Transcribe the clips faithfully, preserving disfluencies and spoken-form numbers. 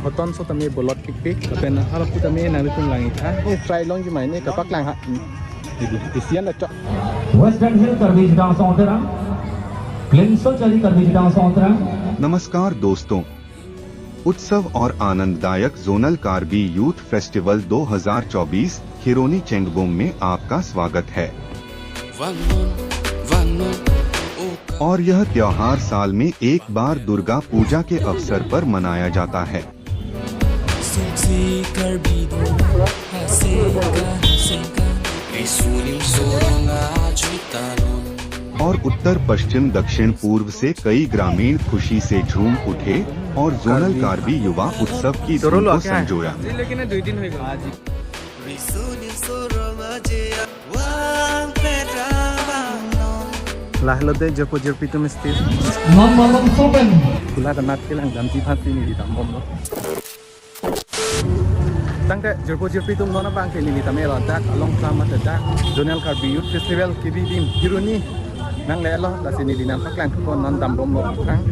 Hoton so tame bolot pikpik. Lapen hala pu tame nanglitum lang-ik tha. Ne try longji ma ne kapaklang ha. Isian da chok. Western Hill Karbi Judang Songterang. Klinso Chari Karbi Judang Songterang. नमस्कार दोस्तों, उत्सव और आनंददायक जोनल Karbi youth festival दो हज़ार चौबीस खिरोनी चेंगबोंग में आपका स्वागत है। One moon, one moon, oh. और यह त्योहार साल में एक बार दुर्गा पूजा के अवसर पर मनाया जाता है। Suksi Karbi do, haseka, seka. Risulim sorong ajutalon. और उत्तर पश्चिम दक्षिण पूर्व से कई ग्रामीण खुशी से झूम उठे और जोनल कार्बी युवा उत्सव की धुन को संजोया। Lahelo de jirpo jirpi atum stage. Non malom sopen. Kulat anat kelang damji aphansi neli dambomlo. Tangte jirpo jirpi atum, non abangke neli tame ladak along klam mate dak Zonal Karbi Youth Festival kebi adim Kheroni nanglelo, lasi neli nangpaklang thupo, non dambomlo aphrang.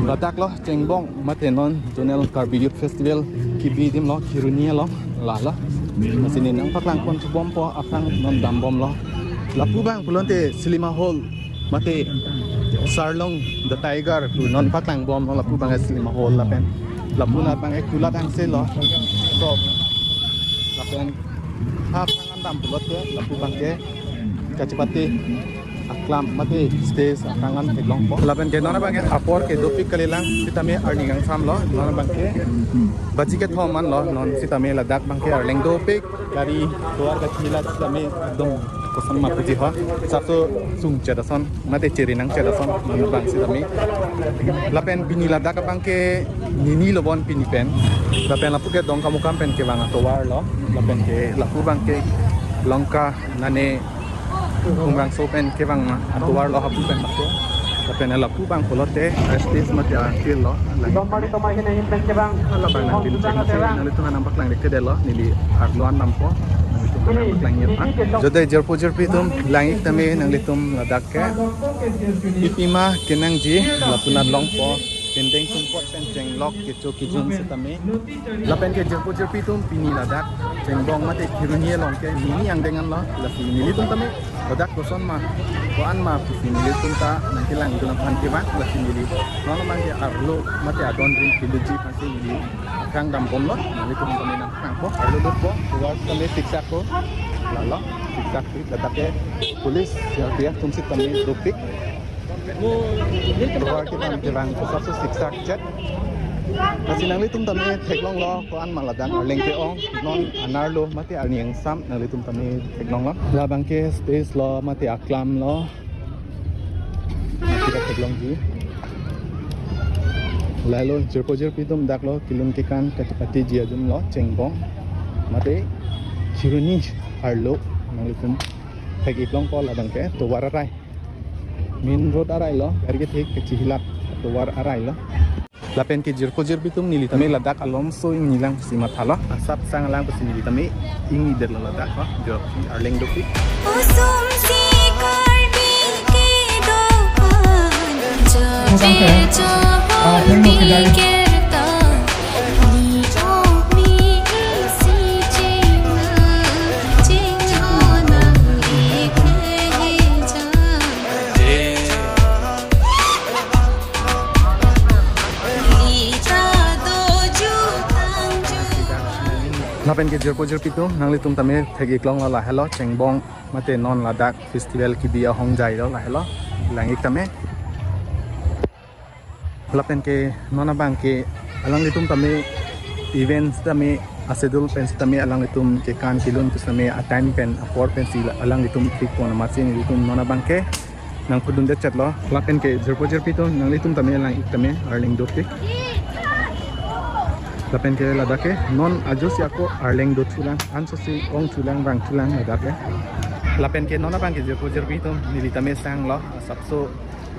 Ladak lo Chengbong mate non Zonal Karbi Youth Festival kebi adim lo Kheroni along, lalo. Lasi neli nangpaklang pon thubompo aphrang, non dambomlo. Lapu abang pulote cinema hall mate Sarlong the Tiger pu non paklangbomlo, lapu abangke cinema hall lapen lapu anat abangke kulat angse lo. So lapen ha aphrang an dam pulote lapu abangke kachepate aklam mate stage aphrang an theklongpo. Lapen ke non abangke apor ke dopik kalilang sitame arni ingsamlo, non abangke baji kethom anlo, non sitame ladak abangke arleng dopik, gari tovar kachelat sitame ekdom koson ma puji ho. Sapso sungchet ason mate cheri nangchet ason, non abang sitame. Lapen pini ladak abangke nini lo bon pini pen. Lapen lapu ke Dongkamukam pen kevang atovar lo. Lapen ke lapu abangke Lanka nane Umrangso pen kevang atovar lo, hapu pen lapu. Lapen lapu abang pulote stage mate arangkir lo. Lang. Domari tomar kena hin pen kevang. Hala abang nangpincheng si nanglitum nangpaklang deke detlo, neli arlo an dampo. Nanglitum nangpaklang ya pa. Jode jirpo jirpi atum, lang-ik tame nanglitum ladak ke. Pipima kenangji lapu anat longpo. Pendeng sumpot pen chenglok kecho kejun sitame. Lapen ke jirpo jirpi atum, pini ladak Chengbong mate Kheroni along ke nini angdeng anlo, lasi nelitum tame ladak koson ma, ko-an ma pusi nelitum ta nangkelangdun aphan kevang, lasi neli non abangke arlo mate adon ring keluji aphansi neli aphrang dambomlo, nelitum tame nangpaklang po, arlo dotpo, tovar tame siksak po, lalo siksak si, ladak ke police, C R P F atum sitame dopik. Tovar ketam kevang, sapso siksak chet. Lasi nanglitum tame theklonglo, ko-an ma ladak arleng ke-ong, non anerlo mate arni ingsam, nanglitum tame theklonglo. Labangke stage lo mate aklam lo. Mati ka theklongji. Lahelo jirpo jirpi atum, dak lo kelun kekan kachepatiji adim lo, Chengbong mate Kheroni arlo, nanglitum thek-iklongpo, labangke tovar arai. Main road arai lo, gari kethek kachihilak tovar arai lo. Lapen ke jirpo jirpi atum, neli tame ladak alomso ingnilang pusi mathalo. Asap sang lang pusi neli tame ingni detlo ladak ho. Jo arleng dopik. Usum si Karbi kedokan, jabe jo holbi kerta. Lapen ke jirpo jirpi atum, nanglitum tame thek-iklonglo, lahelo Chengbong mate non ladak festival kebi ahongjai lo, lahelo lang-ik tame. Lapen ke non abangke alanglitum tame events tame aschedule pen sitame alanglitum kekan kelun pusitame atime pen apor pensi alanglitum pikpon amatsi nelitum non abangke nangpudundet chetlo. Lapen ke jirpo jirpi atum, nanglitum tame lang-ik tame arleng dopik. Lapen ke ladak ke non ajo si ako arleng dothulang, anso si ongthulang, vangthulang ladak ke. Lapen ke non abangke jirpo jirpi atum, neli tame sanglo, asapso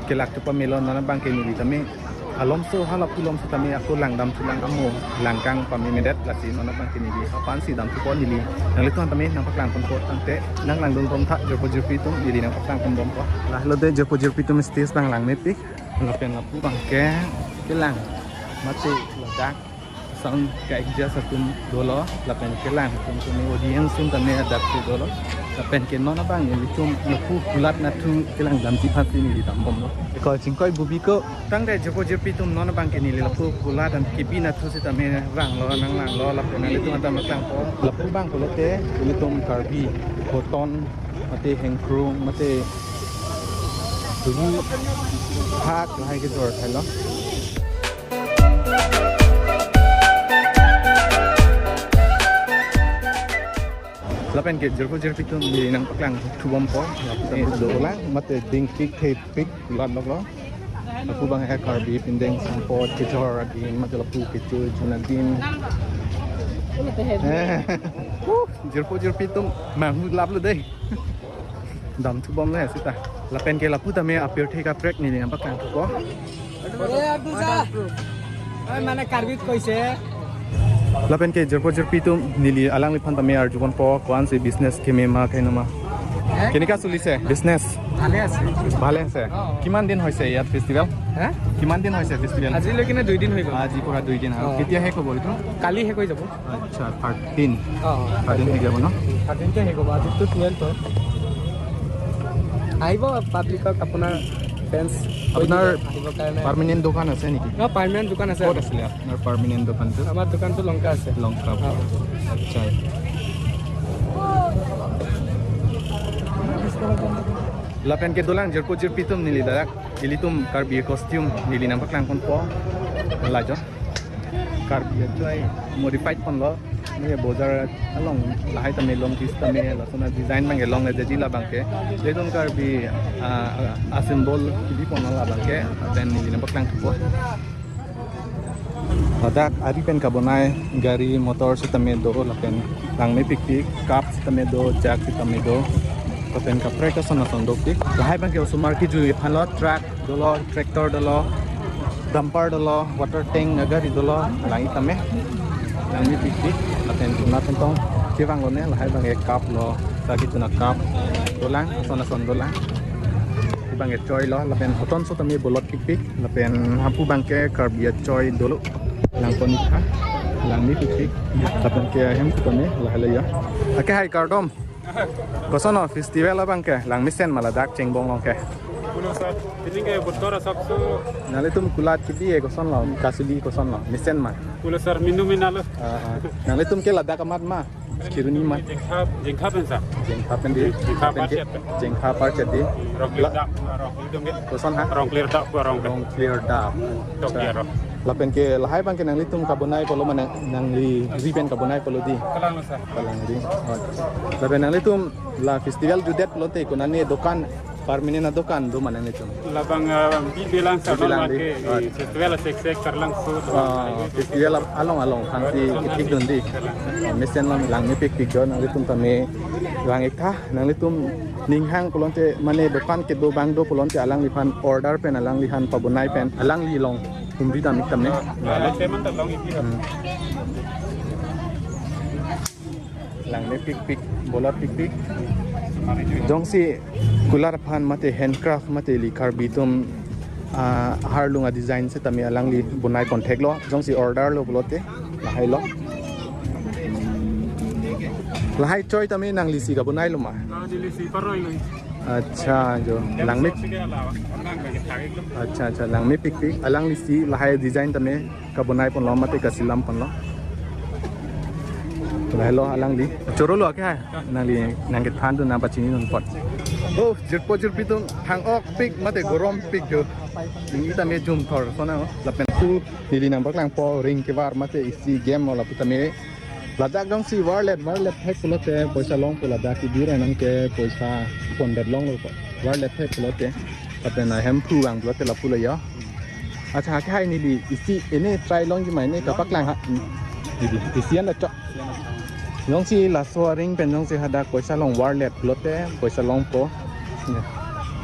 kelak tu pamelo, non abangke neli tame alomso, hala pu alomso tame ako langdamthulang, amo langkang pamemedet, lasi non abangke neli aphansi damthupo, neli nanglitum tame nangpaklangponpo, tangte nanglangdunbom tha jirpo jirpi atum, neli nangpaklangponbompo. Lahelo de jirpo jirpi atum, stage abang langmepik, lapen lapu abangke kelang mate ladak sound ka-adjust atum dolo, lapen kelang atum tumi audience atum tame adap tu dolo, lapen ke non abang nelitum lapu kulat nathu kelang damji aphansi neli dambomlo. Ko chingkoi bubi ko. Tangte jirpo jirpi atum, non abang ke neli lapu kulat an kebi nathu sitame ranglo, nanglanglo, lapen nanglitum anta maklangpo. Lapu abang pulote nelitum Karbi Hoton mate Hengkrung mate Ru, Hak lahai kejor thailo. Lapen ke jirpo jirpi atum neli nangpaklangthubompo. Lapu tame dolang mate dingpik thepik kulat loklo. Lapu abang he Karbi pindeng sampot kejor adim mate lapu kecho chun adim. Uh, jirpo jirpi atum manghu laplo dei. Damthubomlo sita. Lapen ke lapu tame apirthe kaprek neli nangpaklangthupo. এ আব্দুল শাহ, ঐ মানে কাৰ্বিত কৈছে। Lapen ke jirpo jirpi atum neli alangliphan tame arjubompo, ko-ansi business keme ma kainoma. হে? কেনেকা চলিছে business? ভালে আছে। ভালে আছে? অ। কিমান দিন হৈছে ইয়াত ফেষ্টিভেল? হে? কিমান দিন হৈছে ফেষ্টিভেল? আজিলৈকে নে দুই দিন হৈ গ'ল। আজি পুৰা দুই দিন। অ। কেতিয়া শেষ হ'ব এইটো? কালি শেষ হৈ যাব। আচ্ছা, থাৰ্টিন। অ, অ। থাৰ্টিন হৈ যাব ন? থাৰ্টিনকে শেষ হ'ব, আজিতো টুৱেলভ হয়। আহিব পাব্লিকক, আপোনাৰ ফেন্স আপোনাৰ আহিবৰ কাৰণে। পাৰ্মানেণ্ট দোকান আছে নেকি? অ, পাৰ্মানেণ্ট দোকান আছে। ক'ত আছিলে আপোনাৰ পাৰ্মানেণ্ট দোকানটো? আমাৰ দোকানটো লংকা আছে। লংকা। অ। আচ্ছা। Lapen ke dolang jirpo jirpi atum neli dak ilitum Karbi costume neli nangpaklangponpo. Lajo. Karbi achoi modified ponlo. Neli bojar along lahai tame long piece tame lason a-design abang ke longle jadi labang ke. Ilitum Karbi, ah, a-symbol kebi ponlo labang ke. Then neli nangpaklangthupo. Ladak ari pen kabonai gari motor sitame do lapen langmepikpik, cup sitame do, jug sitame do. Lapen kaprek ason ason dopik. Lahai abang ke osomar kejui aphanlo, truck dolo, tractor dolo, dumper dolo, water tank agari dolo, lang-ik tame. Langmepikpik, lapen dona tentong kevang lone, lahai abang ke cup lo, ta kejuna cup. Dolang, ason ason dolang. Abang ke choi lo, lapen hoton so tame bolot pikpik, lapen hapu abang ke Karbi achoi dolo. Langpon tha, langmepikpik, lapen ke ahem kutone, lahai lo ya. Ake hai kardom. Koson lo festival abang ke, langmesen ma ladak Chengbong along ke? Pulo sir, ini ke botor asap so. Nanglitum kulat kebi e koson lo, kasuli koson lo, mesen ma? Pulo sir, minu minalo. Ah, ah. Nanglitum ke ladak amat ma? Kiruni ma? Jengkha, jengkha pen sir. Jengkha pen di? Jengkha Lapen ke parchet. Jengkha parchet di? Rong clear La- dap, rong clear dap. Koson ha? Rong clear dap, rong clear. Rong clear dap. Tok ya, rong. Lapen ke lahai abang ke nanglitum kabonai pulo ma nang, nangli ri pen kabonai pulo di? Kalang lo sir. Kalang di. Oh. Lapen nanglitum la festival judet pulote konane dokan, permanent adokan do ma nanglitum? Labang, ah, bibilang sir, bibilang non di. Ke, oh. Festival sek sek karlang so. Oh, festival along along aphansi ketik dun di. Kalang. Oh, mesen lo langmepikpik do nanglitum tame vang-ik tha. Nanglitum ning hang pulote mane dokan kedo abang do pulote alangliphan order pen alangliphan pabonai pen alangli along humri dam-ik tame. Ah, ah, payment ta long-ik. Hmm. Langmepikpik, bolot pikpik. Jongsi kulat aphan mate handcraft mate ili Karbi atum, ah, harlung a-design sitame alangli bonai contact lo. Jongsi order lo pulote lahai lo. Lahai choi tame nanglisi kabonai lo ma? Ah, nelisi paroi lo. Acha, jo. Langmik. Sige ala, nang bagi tarik lo. Acha, acha, langmepikpik. Alanglisi lahai design tame kabonai ponlo mate kasilam ponlo. Lahai lo alangli. Choro lo ke hai? Nangli nangkethan dun nangpachini dun apot. Oh, jirpo jirpi atum thang-okpik mate gorompik jo. Neli tame jum thor sona, oh. Lapen pu neli nangpaklangpo ring kevar mate isi game lo lapu tame. Ladak jongsi varlet, varlet thek pulote poisa longpo, ladak kebir anang ke poisa pondet longlo po. Varlet thek pulote. Lapen ahemphu vang pulote lapu lo ya. Acha, ke hai neli isi ene try longji ma, ene kapaklang ha. Neli isi an da chok. Jongsi laso a-ring pen jongsi hadak poisa long varlet pulote poisa longpo. Ya.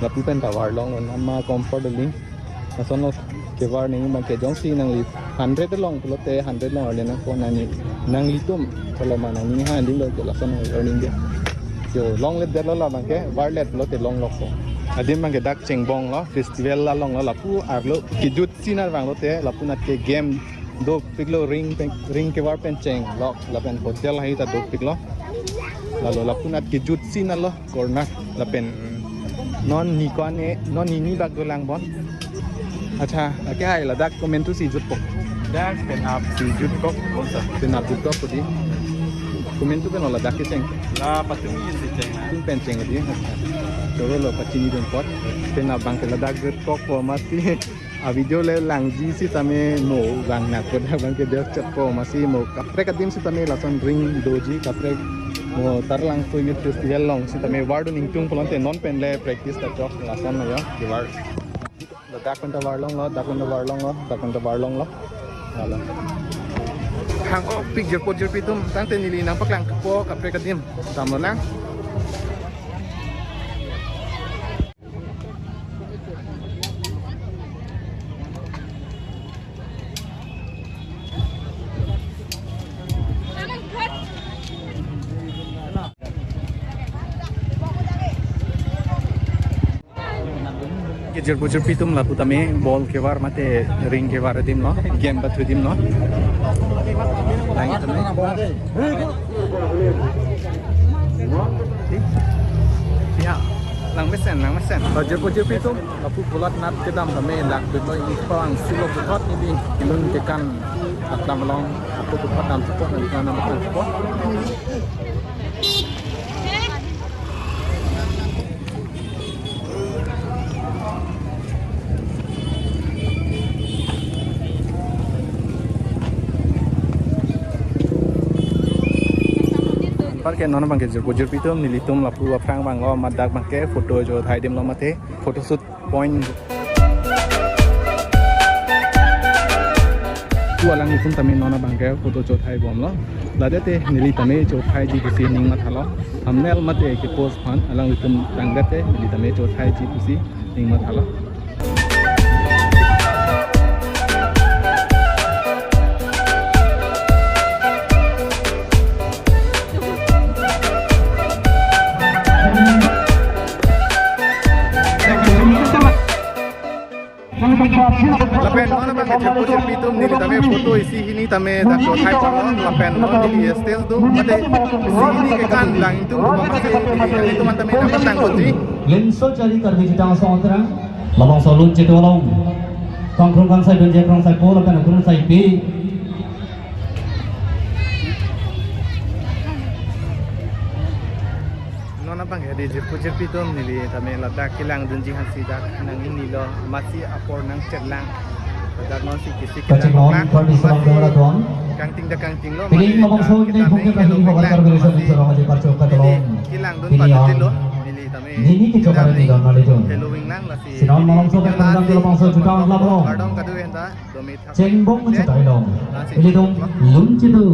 Lapu pen ta var longlo, nama comfort ding. Lason lo kevar neli abang ke jongsi nangli hundred long pulote hundred long arle nangpo, nangli, nanglitum. Kalau ma nangning ha ding lo ke lason lo earning dia. Jo, longledetlo labang ke, varlet pulote longlokpo. Adim abangke dak Chengbong lo, festival along lo, lapu arlo kejut si nat vanglote, lapu nat ke game dopiklo, ring pen, ring kevar pen chenglok, lapen hotel hai ta dopiklo. Lalo lapu nat kejut si nat lo, corner, lapen non ni ko-an e, non ni ni bak dolang bon. Accha, ake hai ladak komantu si jutkok. Dak penap si jutkok, bonta. Penap jutkok kodi. Komantu pen ladak kecheng. La patumi si cheng na. Tum pen cheng kodi. Accha. Choro lo pachini dun apot. Penap abangke ladak jutkokpo amatsi. A video le langji sitame mo vang nat kodi abangke deo chetpo amatsi mo kaprek adim sitame lason ring doji kaprek mo Taralangso Youth Festival along sitame vardun ingtung pulote non pen le practice ta chok lason lo yo kevar. Dak pen ta varlonglo, dak pen ta varlonglo, dak pen ta varlonglo. Lalo. Hang-okpik jirpo jirpi atum, tangte neli nangpaklangpo kaprek adim. Damlo nang. Kejirpo jirpi atum lapu tame ball kevar mate ring kevar adim lo, game pathu adim lo. Lang tame. Ya, lang mesen, lang mesen. Kejirpo jirpi atum lapu pulat nat kedam tame lak dun lo, ipang silo puthot neli lun kekan atlam along lapu puthot dam support neli kanam support. Anparke non abangke jirpo jirpi atum nelitum lapu aphrang vanglo, madak abangke photo chothai adim lo mate photo shoot point. Pu alanglitum tame non abangke photo chothai bomlo. Ladak te neli tame chothaiji pusi ning mathalo. Thumbnail mate ke post aphan alanglitum tangdet te neli tame chothaiji pusi ning mathalo. Lapen non abangke jirpo jirpi atum neli tame photo isi hini tame dak chothai pon lapen non neli stage do mate isi hini kekan lang ingtung mate neli tame nangpatang ponji. Limso Chari Karbi Jutang Asong Terang, labangso Lun Chitu along kangkrung kangsai dunji krungsai po lapen krungsai pi. Non abangke jirpo jirpi atum neli tame ladak kelang dunji aphansi dak nang-ingnilo, amatsi apor nangchetlang. Ladak non si kisi kachingnon kelang, kami selam amatsi dora don. Kangting dak kangtinglo, pining amatsi labangso dak ini kita bukit ini helo bagar kelang, bisa amatsi bicara aja parcho neli katolong. Kelang dun pini padu on. Tilo, neli tame nini kechokan neli ini don nali don. Helo wing nang lasi. Sinon malongso neli kelang lasi, labangso Jutang Club along. Kardom kadu enta, domi thak. Chengbong mencet ailong. Lasi. Ilitum Lun Chitu.